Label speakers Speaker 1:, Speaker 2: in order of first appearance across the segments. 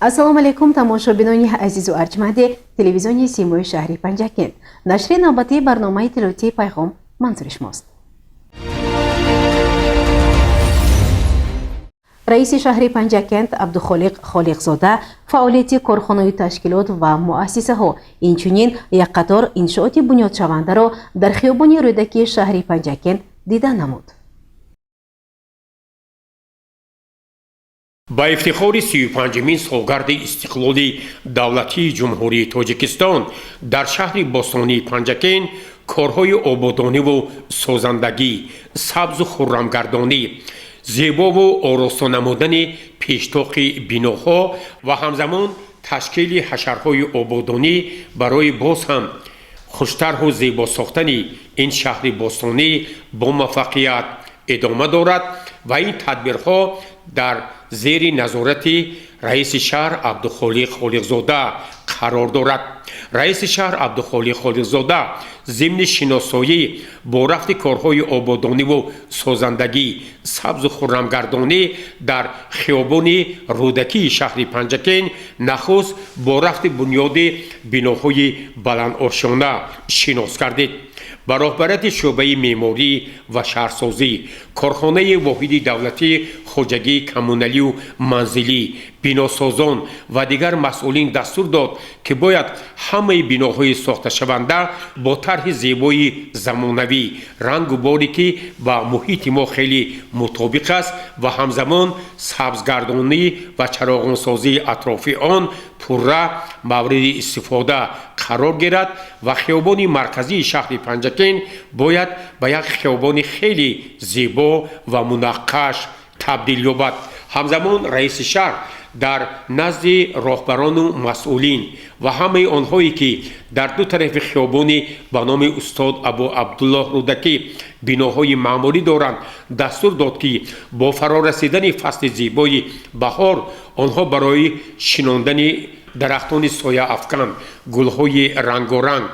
Speaker 1: Ассалому алайкум, тамошобинони азизу арҷманди телевизиони Симои шаҳри Панҷакент. Нашри навбатии барномаи иттилоотии «Пайғом» манзури шумост. Раиси шаҳри Панҷакент Абдухолиқ Холиқзода фаъолияти корхонаи ташкилот ва муассисаҳо, инчунин як қатор иншооти бунёдшавандаро дар хиёбони Рӯдакии шаҳри Панҷакент дида намуд.
Speaker 2: Ба ифтихори 35-умин солгарди истиқлоли давлатии Ҷумҳурии Тоҷикистон дар шаҳри бостонии Панҷакент корҳои ободониву созандагӣ, сабзу хуррамгардонӣ, зебову ороста намудани пештоқи биноҳо ва ҳамзамон ташкили ҳашарҳои ободонӣ барои боз ҳам хуштарҳу зебо сохтани ин шаҳри бостонӣ бо муваффақият идома дорад ва ин тадбирҳо дар зери назорати раиси шаҳр Абдухолиқ Холиқзода қарор дорад. Раиси шаҳр Абдухолиқ Холиқзода зимни шиносоӣ бо рафти корҳои ободониву созандагӣ, сабзу хуррамгардонӣ дар хиёбони Рӯдакии шаҳри Панҷакент нахуст бо рафти бунёди биноҳои баландошёна шинос гардид. Ба роҳбарияти шӯъбаи меъморӣ ва шаҳрсозӣ, корхонаи воҳиди давлатии хоҷагии коммуналию манзилӣ, биносозон ва дигар масъулин дастур дод, ки бояд ҳамаи биноҳои сохташаванда бо тарҳи зебои замонавӣ, рангу боре, ки ба муҳити мо хеле мутобиқ аст, ва ҳамзамон сабзгардонӣ ва чароғонсозии атрофи он пурра мавриди истифода қарор гирад ва хиёбони марказии шаҳри Панҷакент бояд ба як хиёбони хеле зебо ва мунаққаш табдил ёбад. Ҳамзамон раиси шаҳр дар назди роҳбарону масъулин ва ҳамаи онҳое, ки дар ду тарафи хиёбони ба номи устод Абу Абдуллоҳ Рӯдакӣ биноҳои маъмурӣ доранд, дастур дод, ки бо фарорасидани фасли зебои баҳор онҳо барои шинондани дарахтони сояафкан, гулҳои рангоранг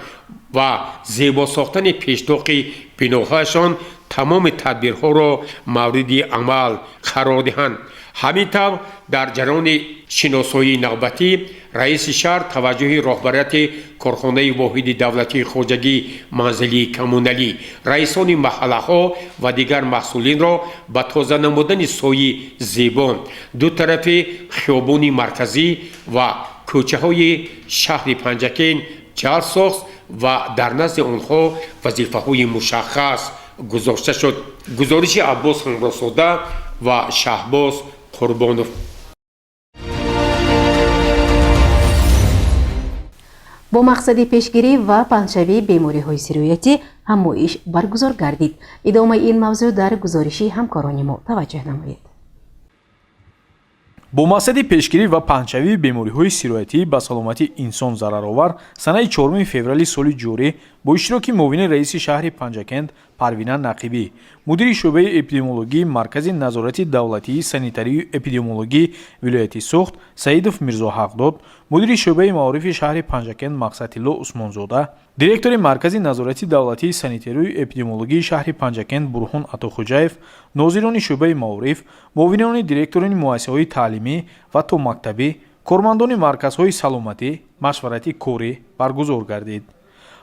Speaker 2: ва зебо сохтани пештоқи биноҳояшон тамоми тадбирҳоро мавриди амал қарор диҳанд. Ҳамин тавр, дар ҷараёни шиносоии навбатӣ раиси шаҳр таваҷҷӯҳи роҳбарияти корхонаи воҳиди давлатии хоҷагии манзилии коммуналӣ, раисони маҳаллаҳо ва дигар масъулинро ба тоза намудани сои зебо ду тарафи хиёбони марказӣ ва кӯчаҳои шаҳри Панҷакент ҷалб сохт ва дар назди онҳо вазифаҳои мушаххас гузошта шуд. Гузориши Аббос Ҳамросода ва Шаҳбоз Қурбонов.
Speaker 1: Бо мақсади пешгирӣ ва паҳншавии бемориҳои сироятӣ ҳамоиш баргузор гардид. Идомаи ин мавзӯъ дар гузориши ҳамкорони мо таваҷҷӯҳ намоед.
Speaker 3: Бо мақсади пешгирӣ ва паҳншавии бемориҳои сироятӣ ба саломатии инсон зараровар, санаи 4 феврали соли ҷорӣ бо иштироки муовини раиси шаҳри Панҷакент Парвина Нақибӣ, мудири шӯъбаи эпидемиологии Маркази назорати давлатии санитарию эпидемиологии вилояти Суғд Саидов Мирзоҳақдод, мудири шӯъбаи маорифи шаҳри Панҷакент Мақсадтилло Усмонзода, директори Маркази назорати давлатии санитарию эпидемиологии шаҳри Панҷакент Бурҳон Атохӯҷаев, нозирони шӯъбаи маориф, муовинони директорони муассисаҳои таълимӣ ва томактабӣ, кормандони марказҳои саломатӣ машварати корӣ баргузор гардид.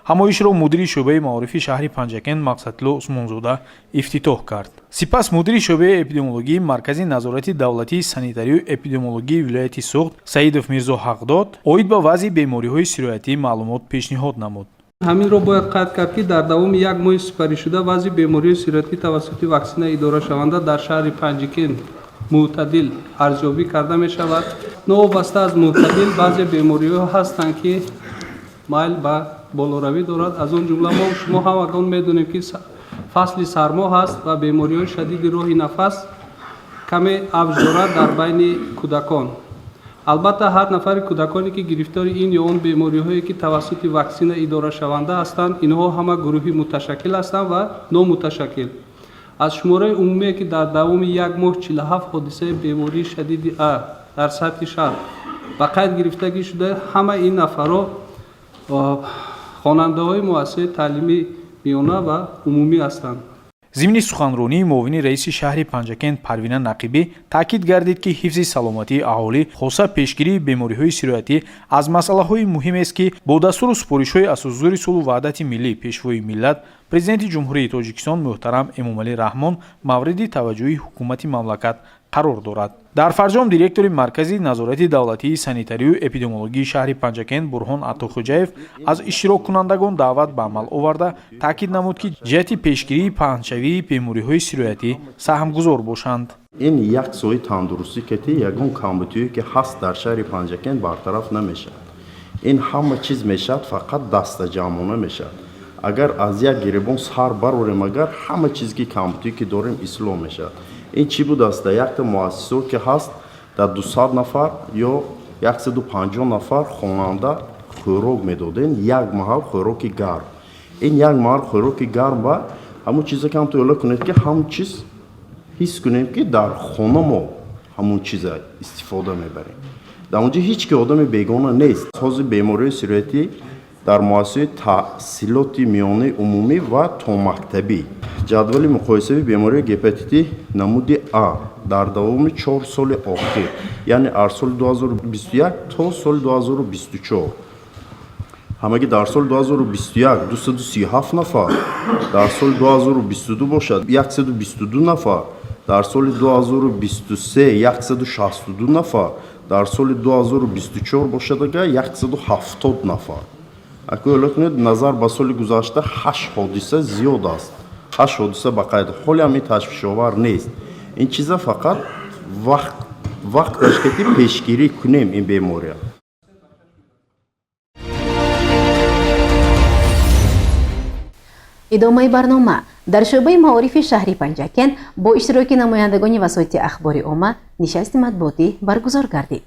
Speaker 3: Ҳамоишро мудири шӯъбаи маорифи шаҳри Панҷакент Мақсадтилло Усмонзода ифтитоҳ кард. Сипас мудири шӯъбаи эпидемиологии Маркази назорати давлатии санитарию эпидемиологии вилояти Суғд Саидов Мирзо Ҳақдод оид ба вазъи бемориҳои сироятӣ маълумот пешниҳод намуд.
Speaker 4: Ҳаминро бояд қайд кард, ки дар давоми як моҳи сипаришуда вазъи бемориҳои сироятӣ тавассути ваксина идорашаванда дар шаҳри Панҷакент мӯътадил арзёбӣ карда мешавад. Новобаста аз мӯътадил, баъзе бемориҳо ҳастанд, ки майл ба болоравӣ дорад. Аз он ҷумла мо шумо ҳамагон медонем, ки фасли сармо ҳаст ва бемориҳои шадиди роҳи нафас каме авҷ дорад дар байни кӯдакон. Албатта, ҳар нафари кӯдаконе, ки гирифтори ин ё он бемориҳое, ки тавассути ваксина идорашаванда ҳастанд, инҳо ҳама гурӯҳи муташаккил ҳастанд ва номуташаккил. Аз шумораи умумие, ки дар давоми як моҳ 47 ҳодисаи бемории шадиди А дар сатҳи шаҳр ба қайд гирифтагӣ шуда, ҳама ин нафарҳо хонандаҳои муассисаи таълимии миёна ва умумӣ ҳастанд.
Speaker 3: Зимни суханронии муовини раиси шаҳри Панҷакент Парвина Нақибӣ таъкид гардид, ки ҳифзи саломатии аҳолӣ, хоса пешгирии бемориҳои сироятӣ аз масъалаҳои муҳимест, ки бо дастуру супоришҳои Асосгузори сулҳу ваҳдати миллӣ, Пешвои миллат, Президенти Ҷумҳурии Тоҷикистон муҳтарам Эмомалӣ Раҳмон мавриди таваҷҷӯҳи ҳукумати мамлакат қарор дорад. Дар фарҷом директори Маркази назорати давлатии санитарию эпидемиологии шаҳри Панҷакент Бурҳон Атохӯҷаев аз иштироккунандагон даъват ба амал оварда, таъкид намуд, ки ҷиҳати пешгирии паҳншавии бемориҳои сироятӣ саҳмгузор бошанд.
Speaker 5: Ин як соҳаи тандурустӣ ки ягон камбудиҳое ки ҳаст дар шаҳри Панҷакент бартараф намешавад. Ин ҳама чиз мешавад, фақат дастаҷамъона мешавад. Агар аз як гиребон сар барорем, агар ҳама чизе ки камбудие ки дорем ислоҳ мешавад. Ин чӣ будааст? Дар якта муассисао ки ҳаст, дар 200 нафар ё 150 нафар хонанда хӯрок медодем, як маҳал хӯроки гарм. Ин як маҳал хӯроки гарм ба ҳамун чизе ки ҳамто эълон кунед, ки ҳамун чиз ҳис кунем, ки дар хона мо ҳамун чиза истифода мебарем. Дар онҷо ҳеҷ ки одами бегона нест. Ҳозир бемориҳои сироятӣ дар муассисаи таҳсилоти миёнаи умумӣ ва томактабӣ, ҷадвали муқоисавии бемории гепатити намуди А дар давоми 4 соли охир, яъне аз соли 2021 то соли 2024, ҳамагӣ дар соли 2021 237 нафар, дар соли 2022 бошад 122 нафар, дар соли 2023 162 нафар, дар соли 2024 бошад ага 170 нафар. Ако эълон кунед, назар ба соли гузашта ҳашт ҳодиса зиёд аст, ҳашт ҳодиса ба қайд. Ҳоле ҳам ин ташвишовар нест. Ин чиза фақат вақт вақташ ки пешгирӣ кунем ин бемория.
Speaker 1: Идомаи барнома: дар шӯъбаи маорифи шаҳри Панҷакент бо иштироки намояндагони васоити ахбори омма нишасти матбуотӣ баргузор гардид.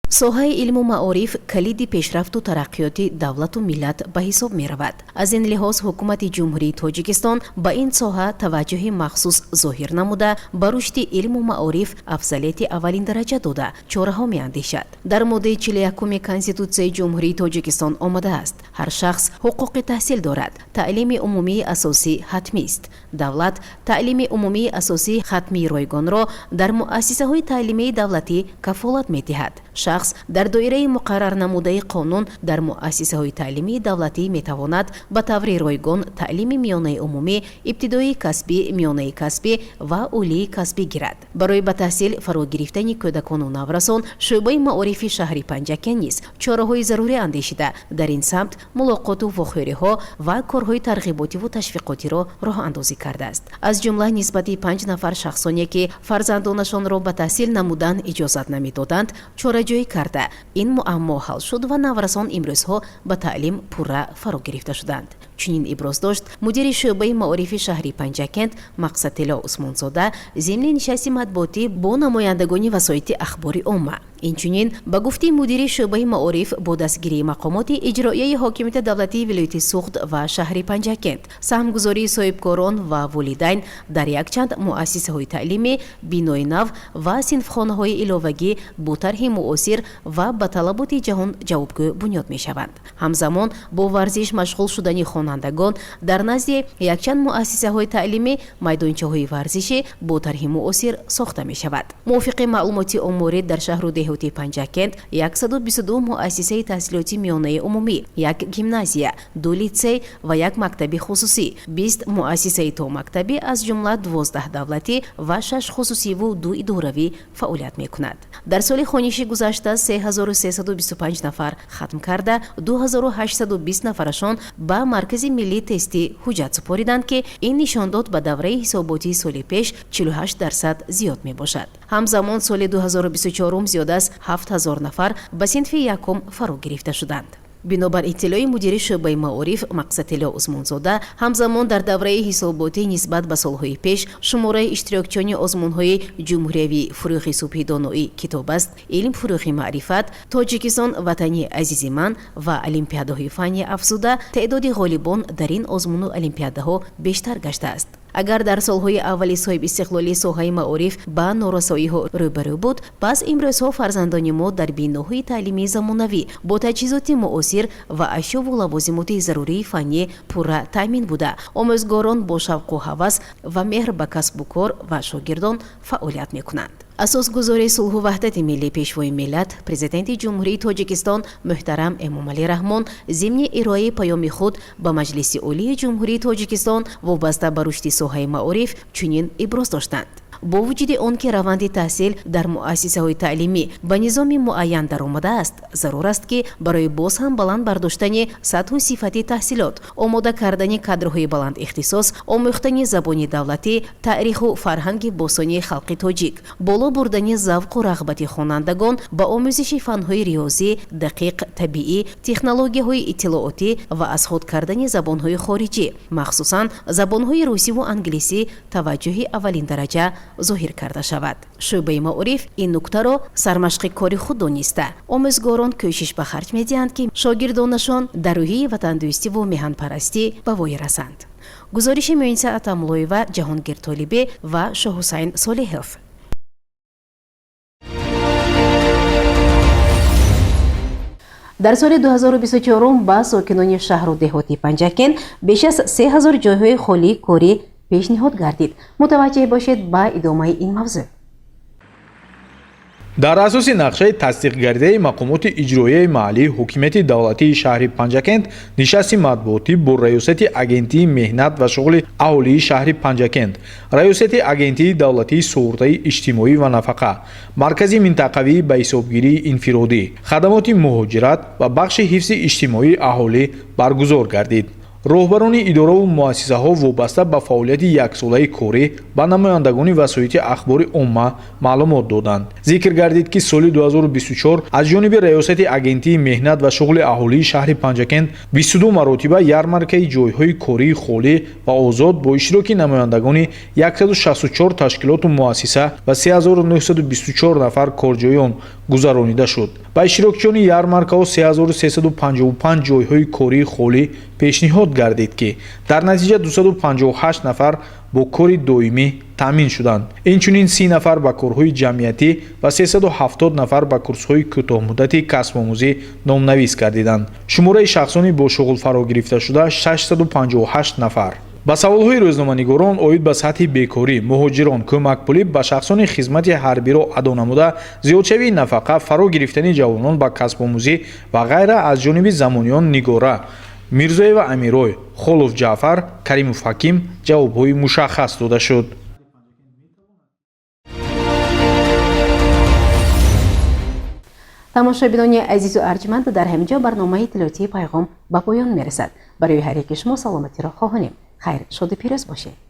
Speaker 1: Соҳаи илму маориф калиди пешрафту тараққиёти давлату миллат ба ҳисоб меравад. Аз ин лиҳоз ҳукумати Ҷумҳурии Тоҷикистон ба ин соҳа таваҷҷӯҳи махсус зоҳир намуда, ба рушди илму маориф афзалияти аввалин дараҷа дода, чораҳо меандешад. Дар моддаи 41-уми Конститутсияи Ҷумҳурии Тоҷикистон омадааст: ҳар шахс ҳуқуқи таҳсил дорад, таълими умумии асосӣ ҳатмист, давлат таълими умумии асосии хатмии ройгонро дар муассисаҳои таълимии давлатӣ кафолат медиҳад, шахс дар доираи муқаррарнамудаи қонун дар муассисаҳои таълимии давлатӣ метавонад ба таври ройгон таълими миёнаи умумӣ, ибтидоии касбӣ, миёнаи касбӣ ва олии касбӣ гирад. Барои ба таҳсил фаро гирифтани кӯдакону наврасон шӯъбаи маорифи шаҳри Панҷакент низ чораҳои зарурӣ андешида, дар ин самт мулоқоту вохӯриҳо ва корҳои тарғиботиву ташвиқотиро роҳандозӣ кардааст. Аз ҷумла нисбати панҷ нафар шахсоне, ки фарзандонашонро ба таҳсил намудан иҷозат намедоданд, чораҷӯӣ карда, ин муаммо ҳал шуд ва наврасон имрӯзҳо ба таълим пурра фаро гирифта шуданд. Чунин иброз дошт мудири шӯъбаи маорифи шаҳри Панҷакент Мақсадтило Усмонзода зимни нишасти матбуотӣ бо намояндагони васоити ахбори омма. Инчунин, ба гуфтаи мудири шӯъбаи маориф, бо дастгирии мақомоти иҷроияи ҳокимияти давлатии вилояти Суғд ва шаҳри Панҷакент, саҳмгузории соҳибкорон ва волидайн дар якчанд муассисаҳои таълимӣ бинои нав ва синфхонаҳои иловагӣ бо тарҳи муосир ва ба талаботи ҷаҳон ҷавобгӯ бунёд мешаванд. Ҳамзамон бо варзиш машғул шудани хонандагон дар назди якчанд муассисаҳои таълимӣ майдончаҳои варзишӣ бо тарҳи муосир сохта мешавад. Мувофиқи маълумоти оморӣ, дар шаҳру деҳоти Панҷакент 122 муассисаи таҳсилоти миёнаи умумӣ, як гимназия, ду литсей ва як мактаби хусусӣ, 20 муассисаи томактабӣ, аз ҷумла 12 давлатӣ ва шаш хусусиву ду идоравӣ фаъолият мекунад. Дар соли хониши гузашта 3325 нафар хатм карда, 2820 нафарашон ба Маркази миллии тестӣ ҳуҷҷат супориданд, ки ин нишондод ба давраи ҳисоботии соли пеш 48% зиёд мебошад. Ҳамзамон соли 2024 зиёд аз 7000 нафар ба синфи якум фаро гирифта шуданд. Бинобар иттилои мудири шӯъбаи маориф Мақсадтило Усмонзода, ҳамзамон дар давраи ҳисоботӣ нисбат ба солҳои пеш шумораи иштирокчиёни озмунҳои ҷумҳуриявӣ «Фурӯғи субҳи доноӣ китоб аст», «Илм фурӯғи маърифат», «Тоҷикистон ватани азизи ман» ва олимпиадаҳои фаннӣ афзуда, теъдоди ғолибон дар ин озмуну олимпиадаҳо бештар гаштааст. Агар дар солҳои аввали соҳибистиқлолӣ соҳаи маориф ба норасоиҳо рӯбарӯ буд, пас имрӯзҳо фарзандони мо дар биноҳои таълимии замонавӣ бо таҷҳизоти муосир ва ашёву лавозимоти зарурии фаннӣ пурра таъмин буда, омӯзгорон бо шавқу ҳавас ва меҳр ба касбу кор ва шогирдон фаъолият мекунанд. Асосгузори сулҳу ваҳдати миллӣ, Пешвои миллат, Президенти Ҷумҳурии Тоҷикистон муҳтарам Эмомалӣ Раҳмон зимни ироаи паёми худ ба Маҷлиси Олии Ҷумҳурии Тоҷикистон вобаста ба рушди соҳаи маориф чунин иброз доштанд: бо вуҷуди он ки раванди таҳсил дар муассисаҳои таълимӣ ба низоми муайян даромадааст, зарур аст, ки барои боз ҳам баланд бардоштани сатҳу сифати таҳсилот, омода кардани кадрҳои баландихтисос, омӯхтани забони давлатӣ, таъриху фарҳанги бостонии халқи тоҷик, боло бурдани завқу рағбати хонандагон ба омӯзиши фанҳои риёзӣ, дақиқ, табиӣ, технологияҳои иттилоотӣ ва аз худ кардани забонҳои хориҷӣ, махсусан забонҳои русиву англисӣ, таваҷҷӯҳи аввалиндараҷа зоҳир карда шавад. Шӯъбаи маориф ин нуктаро сармашқи кори худ дониста, омӯзгорон кӯшиш ба харҷ медиҳанд, ки шогирдонашон дар рӯҳияи ватандӯстиву меҳанпарастӣ ба воя расанд. Гузориши Муинса Атамуллоева, Ҷаҳонгир Толибӣ ва Шоҳҳусайн Солиҳов. Дар соли 2024 ба сокинони шаҳру деҳоти Панҷакент беш аз 3000 ҷойҳои холии корӣ пешниҳод гардид. Мутаваҷҷеҳ бошед ба идомаи ин мавзӯъ.
Speaker 3: Дар асоси нақшаи тасдиқгардидаи мақомоти иҷроияи маҳаллии ҳокимияти давлатии шаҳри Панҷакент, нишасти матбуотӣ бо Раёсати Агентии меҳнат ва шуғли аҳолии шаҳри Панҷакент, Раёсати Агентии давлатии суғуртаи иҷтимоӣ ва нафақа, Маркази минтақавии ба ҳисобгирии инфиродӣ, хадамоти муҳоҷират ва бахши ҳифзи иҷтимоии аҳолӣ баргузор гардид. Роҳбарони идораву муассисаҳо вобаста ба фаъолияти яксолаи корӣ ба намояндагони васоити ахбори омма маълумот доданд. Зикр гардид, ки соли 2024 аз ҷониби Раёсати Агентии меҳнат ва шуғли аҳолии шаҳри Панҷакент 22 маротиба ярмаркаи ҷойҳои кории холӣ ва озод бо иштироки намояндагони 164 ташкилоту муассиса ва 3924 нафар корҷӯён гузаронида шуд. Ба иштирокчиёни ярмаркаҳо 3355 ҷойҳои кории холӣ пешниҳод гардид, ки дар натиҷа 258 нафар бо кори доимӣ таъмин шуданд. Инчунин 30 нафар ба корҳои ҷамъиятӣ ва 370 нафар ба курсҳои кӯтоҳмуддати касбомӯзӣ номнавис гардиданд. Шумораи шахсони бо шуғл фаро гирифташуда 658 нафар. Ба саволҳои рӯзноманигорон оид ба сатҳи бекорӣ, муҳоҷирон, кӯмакпулӣ ба шахсони хизмати ҳарбиро адо намуда, зиёдшавии нафақа, фаро гирифтани ҷавонон ба касбомӯзӣ ва ғайра аз ҷониби замониён Нигора Мирзоева, Амирой Холов, Ҷаъфар Каримов, Ҳаким ҷавобҳои мушаххас дода шуд.
Speaker 1: Тамошобинони азизу арҷманд, дар ҳамин ҷо барномаи иттилоотии Пайғом ба поён мерасад. Барои ҳар яки шумо саломатиро хоҳонем. Хайр, шоду пирӯз бошед.